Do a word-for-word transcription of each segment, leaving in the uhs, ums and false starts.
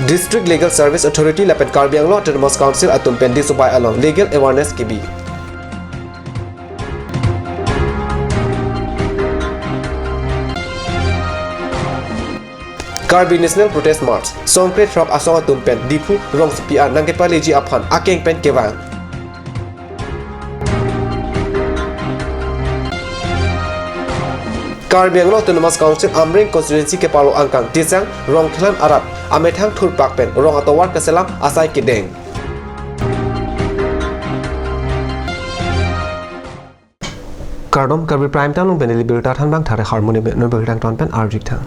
District Legal Service Authority lapen Karbi Anglong Autonomous Council atum pen Disobai along legal awareness kebi. Karbi National Protest March, Songkrethrok asong atum pen Diphu rongsopi an nangkepaleji aphan akeng pen kevang. Karbi Anglong Autonomous Council Amreng Constituency kepalo angkang Tisang Rongkhelan arat amethang thurpak pen rong atovar keselam asai kedeng. Kardom, Karbi Prime Time along pen neli birta thanbang thare harmoni pen nubel tang ton pen arjik thang.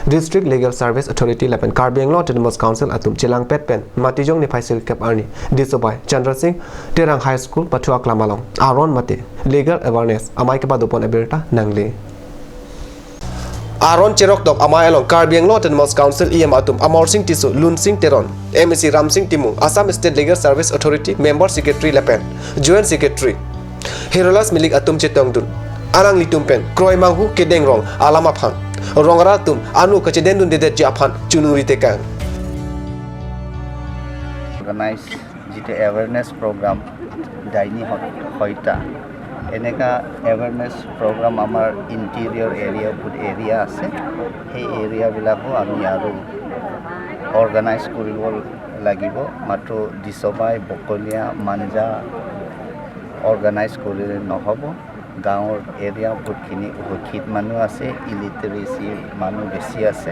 District Legal Service Authority lapen Karbi Anglong Autonomous Council atum chelangpet pen Matijong niphai sirkep arni Disobai Chandra Singh Terang High School pathu aklam along aron mate legal awareness amei kepadopon abirta nangle. Aron cheroktok amei along Karbi Anglong Autonomous Council E M atum Amarsing Tisso, Lunsing Teron, M A C Ramsing Timung, Assam State Legal Service Authority Member Secretary lapen Joint Secretary Herolas Milik atum chetongdun. Alanglitum pen kroimanghu kedeng rong alam aphan rong arat atum anu kachedendundedetji aphan chunungri tekang. Organize যিটো awareness programme ডাইনী হত- হত্যা, এনেকা awareness programme আমাৰ interior area বহুত এৰিয়া আছে, সেই এৰিয়াবিলাকো আমি আৰু অৰ্গেনাইজ কৰিব লাগিব। মাত্ৰ দিছবাই, বকলীয়া, মাঞ্জা অৰ্গেনাইজ কৰিলে নহ'ব। গাঁৱৰ এৰিয়া বহুতখিনি অশিক্ষিত মানুহ আছে, ইলিটাৰেচি মানুহ বেছি আছে,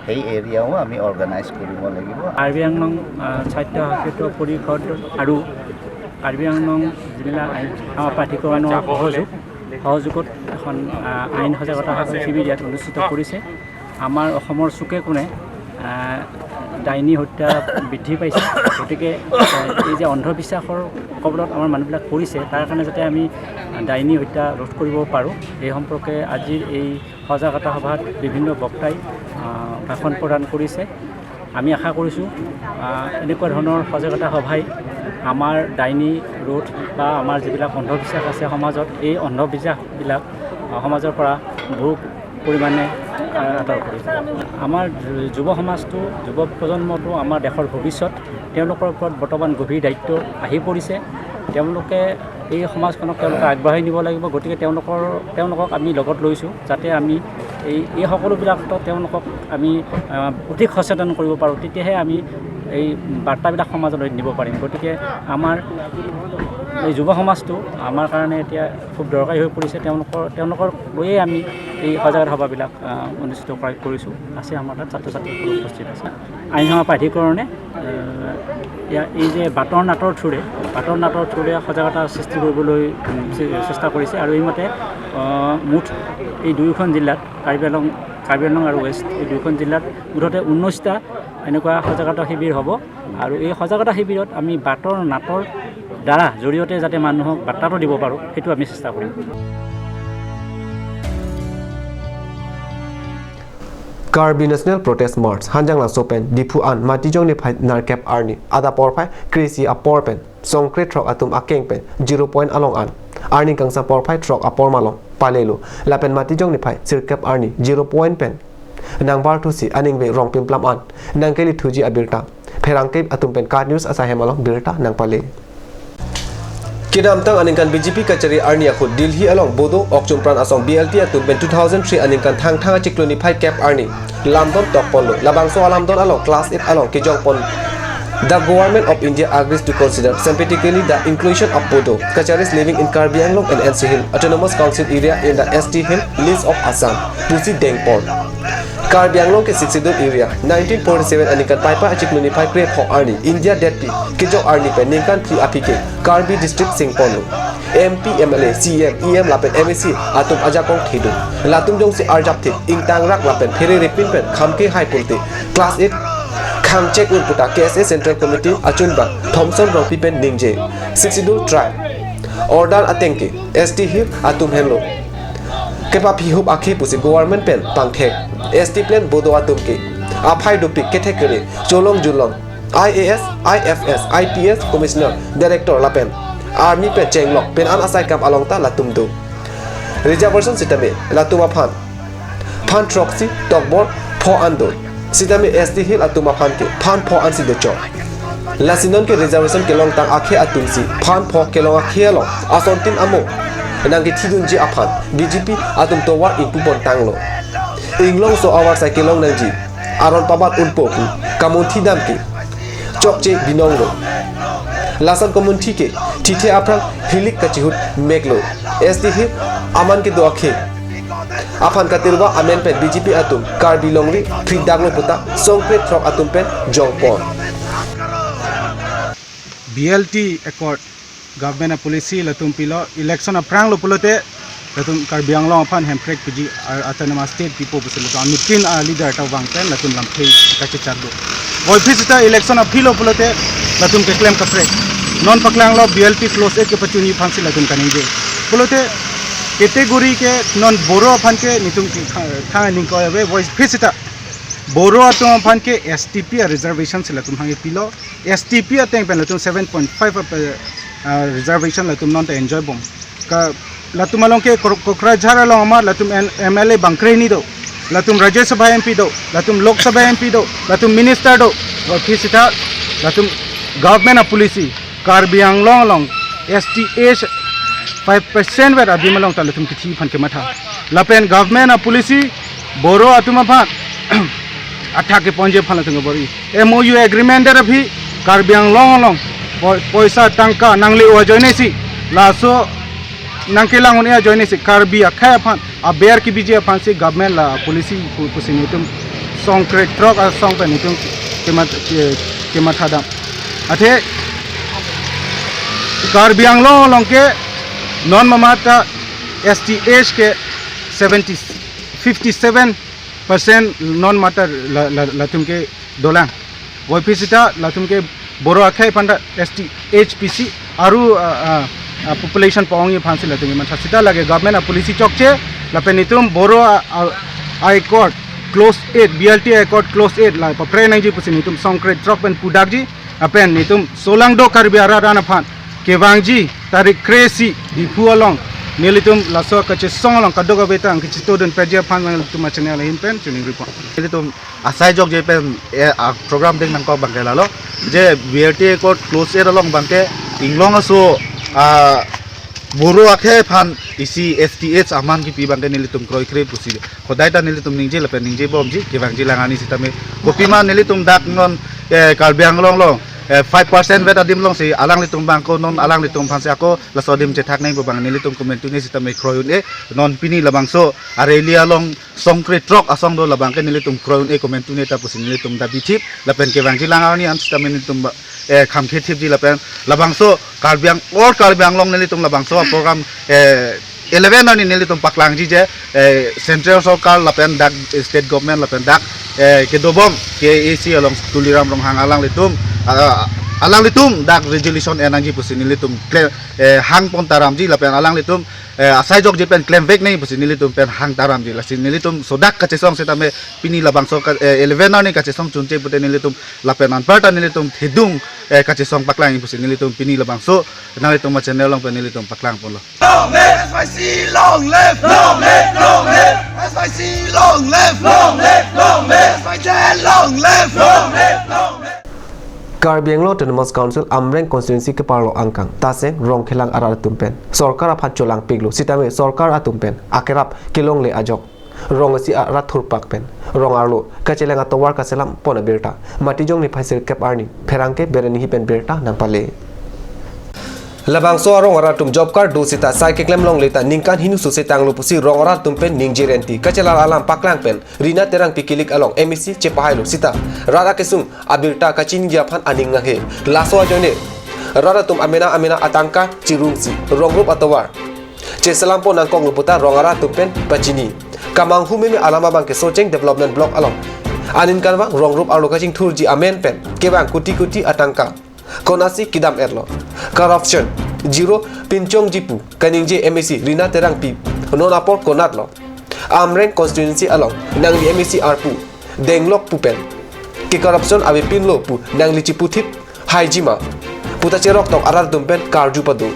সেই এৰিয়াও আমি অৰ্গেনাইজ কৰিব লাগিব। কাৰ্বি আংলং আহ, স্বায়ত্তশাসিত পৰিষদ আৰু কাৰ্বি আংলং জিলা আইন সেৱা প্ৰাধিকৰণৰ সহযোগ সহযোগত এখন আহ, আইন সজাগতা শিবিৰ ইয়াত অনুষ্ঠিত কৰিছে। আমাৰ অসমৰ চুকে কোণে আহ, ডাইনী হত্যা বৃদ্ধি পাইছে। গতিকে আহ, এই যে অন্ধবিশ্বাসৰ কবলত আমাৰ মানুহবিলাক পৰিছে, তাৰ কাৰণে যাতে আমি ডাইনী হত্যা ৰোধ কৰিব পাৰোঁ, এই সম্পৰ্কে আজিৰ এই সজাগতা সভাত বিভিন্ন বক্তাই আহ, ভাষণ প্ৰদান কৰিছে। আমি আশা কৰিছোঁ আহ, এনেকুৱা ধৰণৰ সজাগতা সভাই আমাৰ ডাইনী ৰোধ বা আমাৰ যিবিলাক অন্ধবিশ্বাস আছে সমাজত, এই অন্ধবিশ্বাসবিলাক আহ, সমাজৰ পৰা বহু পৰিমাণে আহ, আঁতৰ কৰিব। আমাৰ যু- যুৱ সমাজটো, যুৱ প্ৰজন্মটো আমাৰ দেশৰ ভৱিষ্যত। তেওঁলোকৰ ওপৰত বৰ্তমান গভীৰ দায়িত্ব আহি পৰিছে। তেওঁলোকে এই সমাজখনক তেওঁলোকে আগবঢ়াই নিব লাগিব। গতিকে তেওঁলোকৰ তেওঁলোকক আমি লগত লৈছোঁ, যাতে আমি এই এই সকলোবিলাকত তেওঁলোকক আমি আহ, অধিক সচেতন কৰিব পাৰোঁ। তেতিয়াহে আমি এই বাৰ্তাবিলাক সমাজলৈ নিব পাৰিম। গতিকে আমাৰ এই যুৱ সমাজটো আমাৰ কাৰণে এতিয়া খুব দৰকাৰী হৈ পৰিছে। তেওঁলোকৰ তেওঁলোকক লৈয়ে আমি এই সজাগতা সভাবিলাক আহ, অনুষ্ঠিত কৰা কৰিছোঁ। আছে আমাৰ তাত ছাত্ৰ ছাত্ৰীসকল উপস্থিত আছে। আইন সেৱা প্ৰাধিকৰণে আহ, ইয়াৰ এই যে বাটৰ নাটৰ থ্ৰুৰে বাটৰ নাটৰ থ্ৰুৰে সজাগতা সৃষ্টি কৰিবলৈ উম, চে- চেষ্টা কৰিছে আৰু এইমতে আহ, মুঠ এই দুয়োখন জিলাত কাৰ্বি আংলং কাৰ্বি আংলং আৰু ৱেষ্ট এই দুয়োখন জিলাত মুঠতে ঊনৈছটা এনেকুৱা সজাগতা শিবিৰ হ'ব। আৰু এই সজাগতা শিবিৰত আমি বাটৰ নাটৰ দ্বাৰা জৰিয়তে যাতে মানুহক বাৰ্তাটো দিব পাৰোঁ, সেইটো আমি চেষ্টা কৰিম। Karbi National Protest March Hanjanglangso pen Diphu an Matijong niphai nerkep arni adap porphai kre-isi apor pen Songkrethrok atum akeng pen Zero Point along an arni kangsam porphai throk apor malom palelo lapen Matijong niphai sirkep arni Zero Point pen nangbarthusi aningve rong pimplam an nangkele thuji abirta pherangke atum pen KAT News asai hem along birta nangpale. Kedamtang aningkan B J P kachari arni ahut Delhi along Bodo Okchum Pran Asong B L T atum pen two thousand three aningkan Thangthang achiklo niphai kep arni lamdon tokponlo. Labangso alamdon along class eight along kejongpon, the Government of India agrees to consider sympathetically the inclusion of Bodo Kacharis living in Karbi Anglong and N C Hill Autonomous Council area in the S T Hill list of Assam pusi dengpon. Karbi Anglong ke Sixth Schedule area nineteen forty-seven aningkan Paipai achiklo niphai krepho arni India detpi kejok arni pen ningkan phli aphi ke Karbi District singponlo. M P, M L A, C E M, E M lapen M A C atum ajakong thedo. Latum jongsi arjapthip ingtangrak lapen phererepin pen khamke hai pulote class eight khangchek un puta K S A Central Committee achunbang Thomson Rongpi pen ningje. Sixth Schedule tribe order ateng ke S T Hill atum henlo kepaphihup akhi pusi government pen pangthek. S T plain Bodo atum ke aphai dopik kethek kere cholong julong I A S, I F S, I P S, Commissioner, Director lapen Army pen chenglok pen an asai kam along ta latum do. Reservation sitame latum aphan phan throksi tokbor pho an do. Sitame S T Hill atum aphan ke phan pho ansi dochok. Lasi non ke reservation kelongtang akhei atum si phan pho kelong akhei along asontin amo nangkethidunji aphan B J P atum tovar ingpu pontanglo. Inglongso avarsai kelong nangji aron pabat unpo pu kamunthi dam ke chokche binonglo. Lason kamunthi ke thithe aphrang hilik kachihut meklo. S T Hill aman kedo akhei aphan katirwa amen pen B J P atum Karbi longri phridaklo puta songkre throk atum pen jongpon. B L T Accord government a policy latum pilo, election aphranglo pulote latum Karbi Anglong aphan Hemprek piji, a-, autonomous state pipo pusi latum anutin a leader ta vang pen latum lamthe kachechak do. Voiphit sita election aphilo pulote latum keklem kaprek. Non paklanglo B L T clause eight kepachunji aphansi latum kaningje. Pulote category ke non Boro aphan ke netum ke tha-, tha ningkoi ave, voiphit sita Boro atum aphan ke S T P a reservation si latum hangke pilo. S T P ateng pen latum seven point five a, uh, reservation latum non ta enjoy bom. Ka latum along ke Kor-, Kokrajhar along amat latum N-, M L A bangkrehini do. Latum Rajya Sabha M P do. Latum Lok Sabha M P do. Latum minister do. Voiphit sita latum government a policy Karbi Anglong along S T H five percent vet adim along ta latum kethi aphan kematha. Lapen government a policy Boro atum aphan athak keponji aphan latum kebor-i. M O U agreement der aphi Karbi Anglong along po-, poisa tangka nangle-o ajoine si laso nangkelang un-e ajoine si Karbi akhei aphan aber kebiji aphansi government la policy pu-, pusi netum songkre throk asong pen netum kemat-, ke-, kematha dam. Athe Karbi Anglong along ke non mamat ta S T H ke seventy, fifty seven percent non mamat ta la, la, latum ke dolang. Voiphit sita latum ke Boro akhei aphan ta S T H P C aru, ah, ah, ah, population pa-ongji aphansi latum kematha sita lake government a policy chokche lapen netum Boro a, a, a accord clause eight, B L T accord clause eight la papre nangji pusi netum songkre throk pen pudakji lapen netum solangdo Karbi arat an aphan kevangji tarik kre-isi Diphu along nelitum laso kachesong along kadokave ta nangkechitodun peji aphan nelitum a channel ahin pen choningri pon. Nelitum asai jokje pen, eh, a program ding nangkok abangke lalo. Je B L T accord clause eight along abangke inglongso, ah, Boro akhei aphan isi S T H aman kipi abangke nelitum kroikre pusi. Hodai ta nelitum ningje lapen ningje bomji kevangji lang ani sitame. Kopima nelitum dak non, eh, Karbi Anglong along, eh, five percent vet adim alongsi alanglitum abangke non alanglitum aphansi ako laso adim chethak nangpo abang nelitum komantu ne sitame kroi un-e non pini labangso a rally along songkre throk asong do labangke nelitum kroi un-e komantu ne ta pusi nelitum dabi thip lapen kevangji lang arni an sitame nelitum ba, eh, kham khe thipji lapen labangso Karbi Ang-, all Karbi Anglong nelitum labangso a program, eh, eleven arni nelitum paklangji je, eh, central sorkar lapen dak state government lapen dak, eh, kedobom K A A C along Tuliram Ronghang alanglitum, ah, alanglitum dak resolution en nangji pusi nelitum kle-, eh, hang pon taramji lapen alanglitum eh, asai jokje pen klemvek nangji pusi nelitum pen hang taramji lasi nelitum sodak kachesong sitame pini labangso ka, eh, eleven arni kachesong chunche pute nelitum lapen anparta nelitum thedung, eh, kachesong paklang pusi nelitum pini labangso nanglitum a channel along pen nelitum paklang ponlo. Long live! S Y C, long live! Long live! Long live! S Y C, long live! Long live! Long live! S Y Z, long live! Long live! Long live! Karbi Anglong Autonomous Council Amreng constituency keparlo angkang Taseng Rongkhelang arat atum pen sorkar aphan cholangpiklo sitame sorkar atum pen akerap kelongle ajok rong isi arat thurpak pen rong arlo kacheleng atovar kaselam pon abirta Matijong niphai sirkep arni pherangke berenihi pen birta nangpale. Labangso arong arat atum job card do sita sai keklem longle ta ningkan hini suse tanglo pusi rong arat atum pen ningje renti kachelar alam paklang pen Rina Terangpi kilik along M A C chepahailo sita rat akesung abirta kachiningje aphan aning nanghe. Laso ajoine rat atum amena amena atangka chirungsi rongrup atovar cheselampo nangkoklo puta rong arat atum pen pachini. Kamanghu meme alam abangke Socheng Development Block along anin kanvang rongrup arlo kachingthurji amen pen kevang kuti kuti atangka konatsi kedam-etlo. Corruption zero pinchongji pu kaningje M A C Rina Terangpi non apor konatlo? Amreng constituency along nangli M A C arpu denglok pu pen ke corruption avepinlo pu nangli chiputhip haijima puta cheroktok arat atum pen karju pado.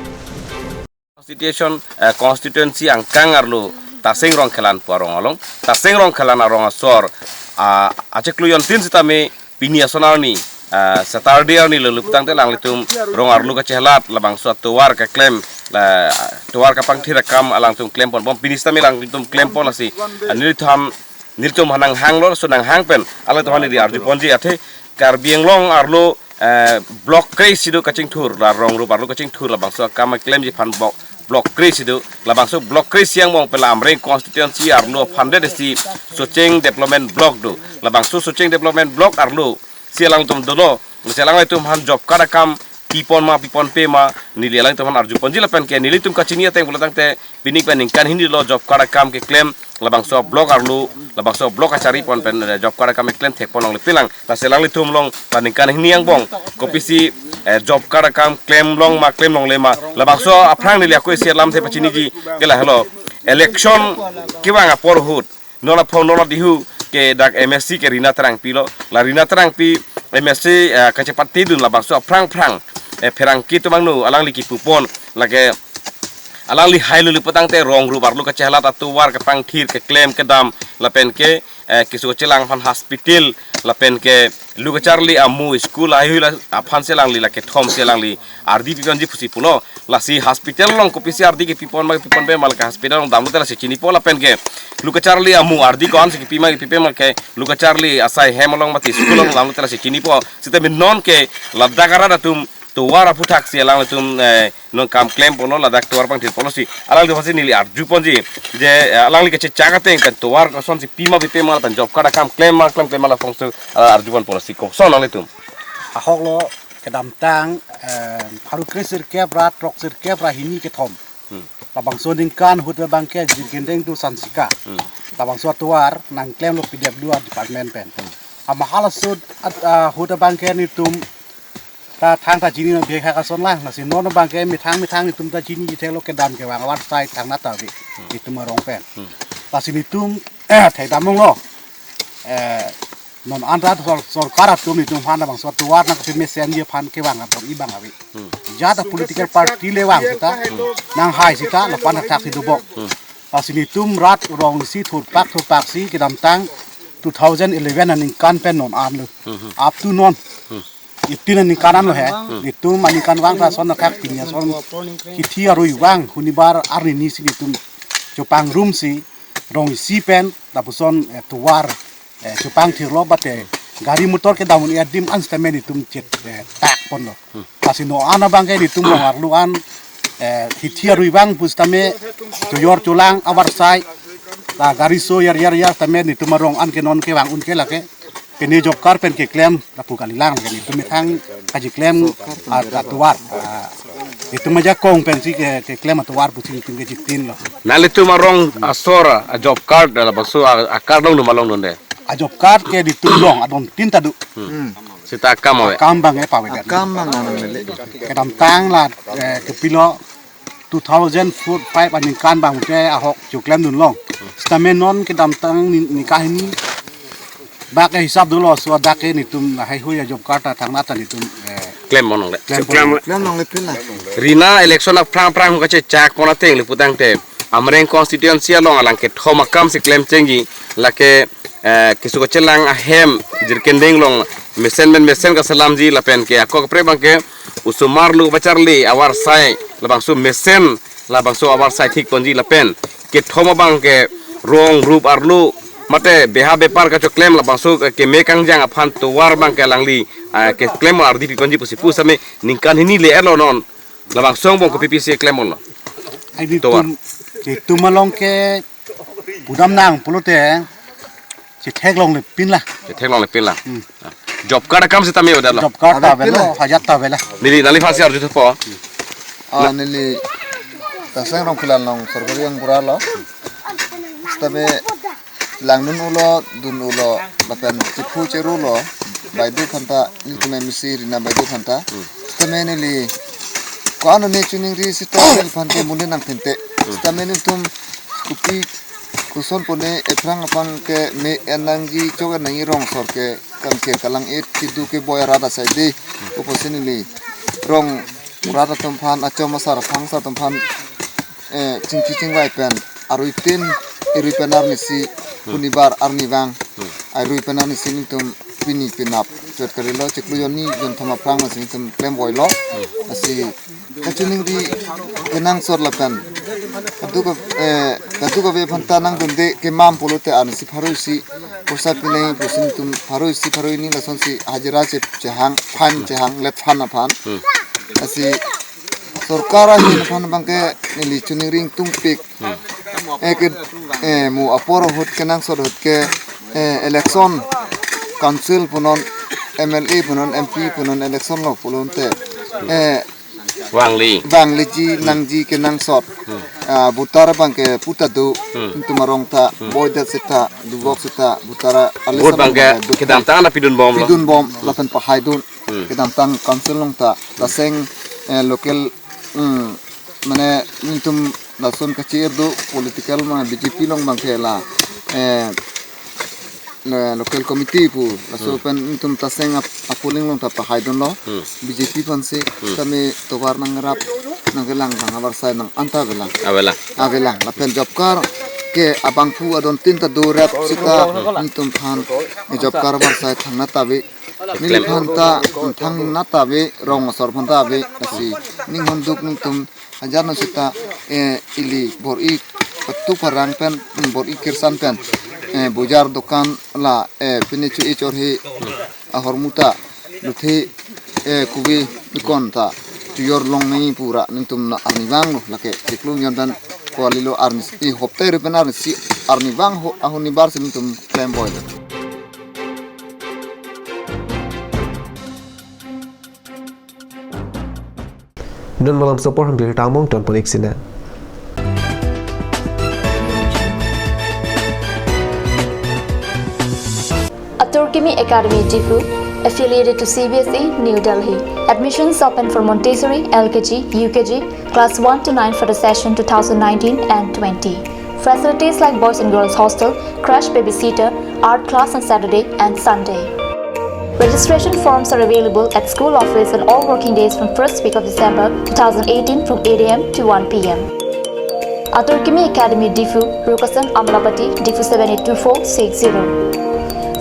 Constitution, eh, constituency angkang arlo Taseng Rongkhelan pu arong along, Taseng Rongkhelan arong asor, ah, achiklo jontin sitame pini ason arni, ah, Saturday arni lo luptangte alanglitum rong arlo kachehalat labangso atovar keklem, la, tovar kapangthir akam alangtum klempon bom, pini sitame alangtum klempon lasi, ah, nelitum, nelitum aphan nanghanglo, laso nanghang pen alangtum aphan neli arjuponji athe Karbi Anglong arlo, eh, block kre-isi do kachingthur, la rong rup arlo kachingthur, labangso akam klemji aphan block, block kre-isi do, labangso block kre-isi angbong pen la Amreng constituency arlo aphan det isi Socheng Development Block do, labangso Socheng Development Block arlo si alangtum dolo, si alanglitum aphan job card akam pipon ma pipon pe ma neli alangtum aphan arjuponji lapen ke nelitum kachini ateng pulotangte pining pen ningkan hini lo job card akam keklem labangso block arlo, labangso block achari pon pen, eh, job card akam keklem thekpon longle pilang. Lasi alanglitum along la ningkan hini angbong kopisi, eh, job card akam klem long ma klem longle ma, labangso aphrang neli ako isi alamthe pachiniji ke lahelo, election kevang apor ahut non aphong non adihu ke dak M A C ke Rina Terangpi lo, la Rina Terangpi M A C, eh, kachepatedun labangso aphrang phrang, eh, pherangke atum angno alangli kipupon, lake alangli hailo luptangte rong rup arlo kachehalat atovar kapangthir keklem kedam lapen ke, eh, keso kachelang aphan hospital lapen ke lu kacharli amu school haihui la aphan si alangli lake thom si alangli ardi piponji pusi pulo. Lasi hospital along kopisi ardi kepipon ma pipon pe ma lake hospital along damlote lasi chinipo lapen ke lu kacharli amu ardi ko-an si kepi ma pipe ma ke lu kacharli asai hem along mati school along damlote lasi chinipo. Sitame non ke ladak arat atum tovar aphuthak si alangtum, eh, non kam klemponlo, ladak tovar pangthirponlo si alangtum aphan si neli arjuponji je, eh, alangli kachechak ateng pen tovar kosonsi pi ma pipe ma lapen job card akam klem ma klem klem ma la pongso, eh, arjuponponlo si koson alanglitum. Ahok lo kedamtang, eh, pharo kre sirkep ra throk sirkep ra hini kethom. Hmm. Labangso aningkan ahut abang ke jirkindeng do sansika. Hmm. Labangso atovar nangklemlo P D F D R department pen. Hmm. Amahal asut at, ah, ahut abang ke nelitum ta thangta chini nang bihek hak ason lang, lasi non abang ke methang methang nelitum ta chini jithelo kedam kevang avarsai thangnat ta ave. Hmm. Nelitum arong pen. Hmm. Lasi nelitum, eh, thekdam longlo. Eh, non anta sor-, sorkar atum nelitum aphan labangso atovar nangkemesenji aphan kevang abor-i abang ave. Hmm. Jat a political party le vang seta, hmm, nanghai seta, lapu-an athak si dobok. Hmm. Lasi nelitum rat rong isi thurpak thurpak si kedamtang two thousand eleven aningkan pen non an lo. Hmm. Up to non. Hmm. Itin aningkan an lo he. Hmm. Nelitum aningkanvang ta ason athak pini ason kithi arui vang hunibar arni ni si nelitum chopangrum si rong isi pen lapuson, eh, tovar, eh, chopangthirlo bate gari motor kedam un-e adim an sitame nelitum chet, eh, takponlo. Hmm. Lasi non an abang ke nelitum rong arlo an, eh, hithi arui vang pusitame choyor cholang avarsai la gari so yar yar yar tame nelitum arong an ke non kevang un ke lake pini job card pen keklem lapu kalilang ke nelitum methang kachiklem a, atovar. Ah, nelitum ajakong pensi ke, keklem atovar pusi nelitum kechitinlo. Nanglitum arong asor a job card labangso a, a card longdun ma longdunde? A job card ke nelitum long adon tin ta do. Hmm. Seta akam ave? Akam abang e pave kan. Akam abang nang lele. Kedamtang la, eh, kepilo two thousand four five aningkan abang te ahok choklemdunlong. Sitame non kedamtang ni, ningkan hini bak ke hisap dolo, so dak ke nelitum haihui a job card ta thangnat ta nelitum, eh, klemponlongle. Klempon. Klem longle pin la. Rina election aphrang aphrang kachechakpon ateng luputangte Amreng constituency along alang kethom akam si klemchengji lake, eh, keso kachelang ahem jirkindeng along mesen pen mesen kaselamji lapen ke ako kaprek abang ke osomar lu kacharli avarsai labangso mesen labangso avarsai thikponji lapen kethom abang ke rong rup arlo mate beha bepar kachoklem labangso ke, keme kangjang aphan tovar abang ke alangli, ah, keklem ardi piponji pusi pusitame ningkan hini le-etlo non. Labangso angbong kopi pisi klemponlo? Ai nelitum, tovar. Nelitum along ke pudam nang pulote chetheklongle pin la. Chetheklongle pin la. Hmm. Job card akam sitame ave detlo? Job card ta avelo, hajat ta avelo. Neli nangliphan si arjuthupo. Ah, neli Taseng Rongkhelan along sorkari gaonbura lo. Sitame langdun-ulo, dun-ulo, lapen chephu cherulo, Baideo aphanta, nelitum M A C Rina Baideo aphanta. Sitame neli ko-an ne chiningri sita neliphan ke muli nangpinte. Sitame nelitum kopi koson pone ephrang aphrang ke me-en nangji chok-en nangji rong asor ke kangkir kalang-et kedo keboi arat asai de. Kopusi neli rong rat atum aphan, achom asar aphang asar atum aphan, eh, chingki chingvai pen arui tin erui pen arnisi, hmm, hunibar arnivang, hmm, arui pen arnisi nelitum pini penap chot kalilo, chiklo jonni jonthom aphrang masi nelitum klemvoilo. Hmm. Lasi kachiningri kenangsot lapen kaduk, eh, kadokave aphanta nangdunde kemam pulote arnisi pharo isi kursa pinai pusi nelitum pharo isi pharo hini lasonsi hajira che-, chehang, phan, hmm, chehang, let phan aphan. Hmm. Lasi sorkar ahin aphan abangke neli chiningri ingtungpik. Hmm. Eh, ke, eh, mo apor ahut kenangsot ahut ke, eh, election council punon, M L A punon, M P punon election lo pulote, eh, vangli, vangliji, hmm, nangji kenangsot. Hmm. Ah, voter abangke puta do, hmm, nelitum arong ta, hmm, boydet seta, dubok seta, voter ale vote abangke, abangke do, kedamtang nangpidunbomlo. Pidunbom, hmm, lapen pahaidun. Hmm. Kedamtang council along ta, laseng, eh, local, hmm, mane nelitum lason kachir do political ma B J P along abangke la, eh, la local committee pu, laso, hmm, pen nelitum laseng ap-, a-polling along ta pahaidunlo. Hmm. B J P aphansi, hmm, kami tovar nangrap, nangkelang bang avarsai nang-anta avelang. Avelang. Avelang. Lapen job card ke abangphu adon tin ta do rap seta, hmm, nelitum aphan, eh, job card avarsai thangnat ta ave. Neli aphan ta thangnat ta ave, rong asor aphan ta ave, lasi ning honduk nelitum hajar no seta, eh, ili bor-i patu parang pen, mm, bor-i kirsan pen, eh, bojar dokan la, eh, pine chu e chorhe ahormu ta luthe, eh, kubi ikon ta chojor longnei pura nelitum na arnivang lo, lake chiklo jon pen kalilo, arnisi, i hopta erui pen arnisi arnivang ho, ahunibar si nelitum klemvoilo. Non malomso apor birta among tonpon-ik sina. Atur Kimi Academy Diphu, affiliated to C B S E, New Delhi. Admissions open for Montessori, L K G, U K G, class one to nine for the session two thousand nineteen and twenty. Facilities like boys and girls hostel, crash babysitter, art class on Saturday and Sunday. Registration forms are available at school office on all working days from first week of December two thousand eighteen from eight A M to one P M. Atur Kimi Academy Diphu, Rukasan Amlapati, Diphu seven eight two four six zero.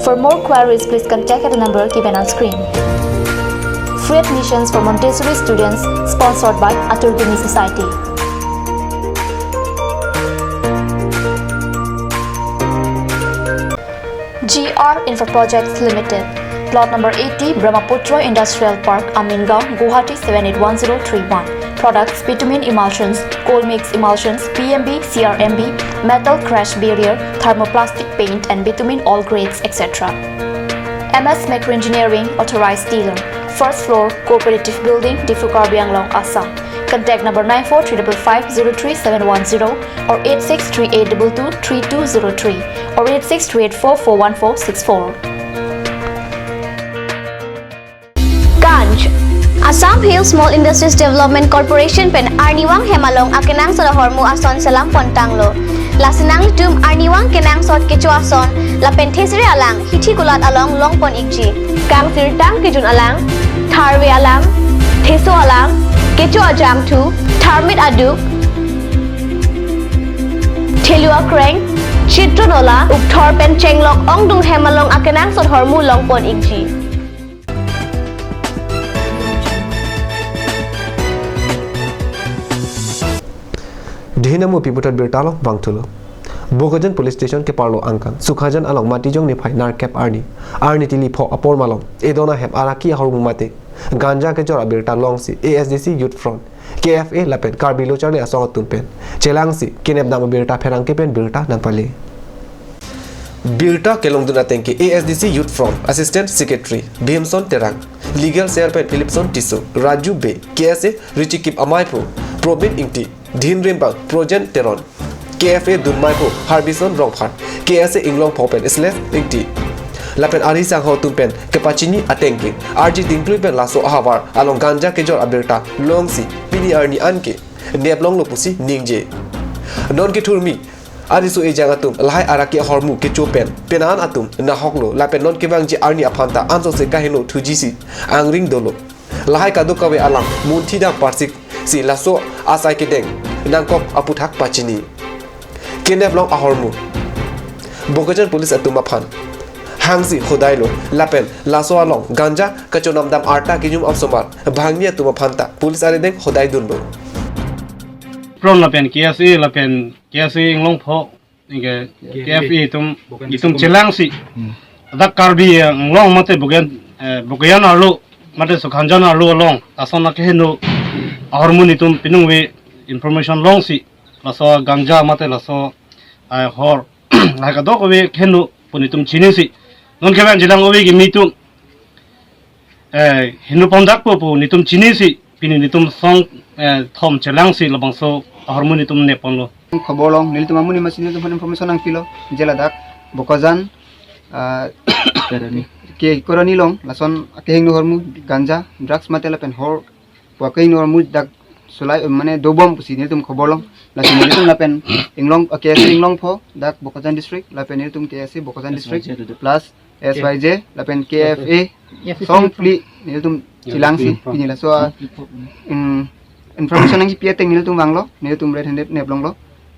For more queries, please contact at the number given on screen. Free admissions for Montessori students, sponsored by Atur Kimi Society. G R Infra Projects Limited, plot number eighty, Brahmaputra Industrial Park, Amingaon, Guwahati seven eight one zero three one. Products: bitumen emulsions, cold mix emulsions, P M B, C R M B, metal crash barrier, thermoplastic paint and bitumen all grades, et cetera. M S Micro Engineering, authorized dealer, first floor, Cooperative Building, Diphu, Karbi Anglong, Assam. Contact number nine four three five five zero three seven one zero or eight six three eight two two three two zero three or eight six three eight four four one four six four. Ganj. Assam Hill Small Industries Development Corporation pen arnivang hem along akenangsot ahormu ason selam pontanglo. Lasi nanglitum arnivang kenangsot kecho ason lapen thesere alang hithi kulat along longpon-ikji. Kangsirtang kejun alang, tharve alang, theso alang, kecho ajangthu, tharmit aduk, thelu akreng, chitron ola, ukthor pen chenglok ongdung hem along akenangsot ahormu longpon-ikji. Dihina mo piputat birta along vangthulo. Bokajan Police Station keparlo angkang Sukhajan along Matijong niphai nerkep arni, arni tili pho apor malom, edon ahem araki ahormu mate ganja kejor abirta longsi A S D C Youth Front, K F A lapen Karbi Lo Charli Asong atum pen chelangsi kenep dam abirta pherangke pen birta nangpale. Birta kelongdun ateng ke A S D C Youth Front Assistant Secretary Bhimson Terang, Legal Cell pen Philipson Tisso, Raju Bey, K S A Richikip amaiphu Probin Ingti, Dhin Rimbang Projen Teron, K F A dunmaiphu Harbison Rongphar, K S A Inglong pho pen Isles Ingti lapen ari sanghau atum pen kepachini ateng ke arje dingklui pen laso ahavar along ganja kejor abirta longsi pini arni an ke nep longlo pusi ningje. Non kethurmi ariso ejang atum lahai araki ahormu kecho pen penan atum nahoklo lapen non kevangji arni aphanta ansose kaheno thujisi angring dolo. Lahai kadokave alam munthi dam parsik si laso asai kedeng nangkok aputhak pachini. kenep long ahormu Bokajan police atum aphan hangsi hodailo lapen laso along ganja kachonamdam arta kinyum apsomar banghini atum aphan ta police arideng hodaidunlo. Pron lapen K S A lapen K S A Inglongpho, ningke K F A itum, itum chelangsi dak Karbi Anglong mate Bokajan, eh, Bokajan arlo mate Sukhanjan arlo along ason akeheno ahormu nelitum piningve information longsi laso ganja mate laso, eh, hor lahai kadokave keheno pu nelitum chinisi. Non kevang chelang ove kimi atum, eh, heno pondakpo pu nelitum chinisi. Pini nelitum song, eh, thom chelangsi labangso ahormu nelitum nepponlo. Khobor long, nelitum amonit amatsi nelitum aphan information nangpilo, je ladak Bokajan, ah, Koroni. Ke Koroni along lason akehingno ahormu ganja, drugs mate lapen hor pu akehingno ahormu dak sulai, mane dobom pusi nelitum khobor long. Lasi nelitum lapen Inglong, ah, K S A Inglongpho dak Bokajan district lapen nelitum K S A Bokajan district plus S Y J lapen K F A song phli nelitum chelangsi pini laso, mm, information nangkipi ateng nelitum vanglo, nelitum red handed neplonglo.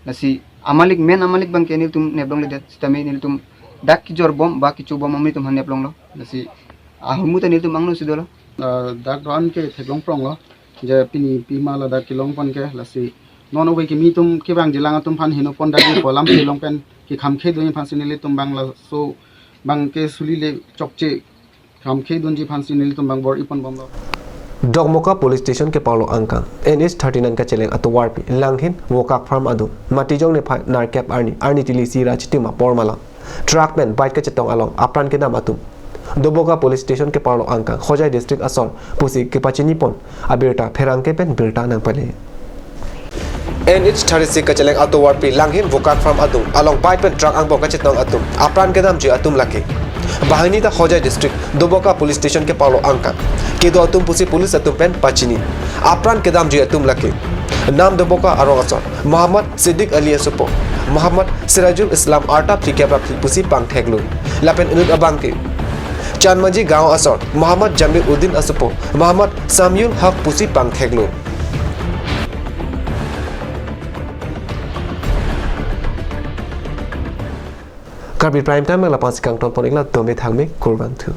Lasi amalik, main amalik abangke nelitum neplongledet, sitame nelitum dak kejorbom ba kechobom amonit atum aphan neplonglo. Lasi ahormu ta nelitum angno si dolo. Ah, dak do-an ke theklong pronglo, je pini pima ladak kelong pon ke, lasi non ove kimi atum kevang chelang atum aphan heno pondakji pu alam kelong pen kekhamkhedunji aphansi nelitum abang laso abangke sulile chokche khamkhedunji aphansi nelitum abang bor-i ponbomlo. Dokmoka Police Station kepharlo angkang N H thirty-nine kacheleng atovarpi Langhin Vokak Farm adung Matijong niphai nerkep arni, arni tili isi ra chitim apor malam truck pen bike kachetong along apran kedam atum Doboka Police Station kepharlo angkang Hojai District asor pusi kepachinipon abirta pherangke pen birta nangpale. N H thirty-six kacheleng atovarpi Langhin Vokak Farm adung along bike pen truck angbong kachetong atum apran kedamji atum lake banghini ta Hojai District Doboka Police Station kepharlo angkang kedo atum pusi police atum pen pachini. Apran kedamji atum lake Nam Doboka arong asor Muhammad Siddiq Ali asopo Muhammad Sirajul Islam arta phlikep ra phli pusi pangtheklo. Lapen inut abangke Chanmaji Gaon asor Muhammad Jamil Uddin asopo Muhammad Samiul Haq pusi pangtheklo. Karbi Prime Time pen la-ansi kangton pon-iklo, dome thangme, kurvangthu.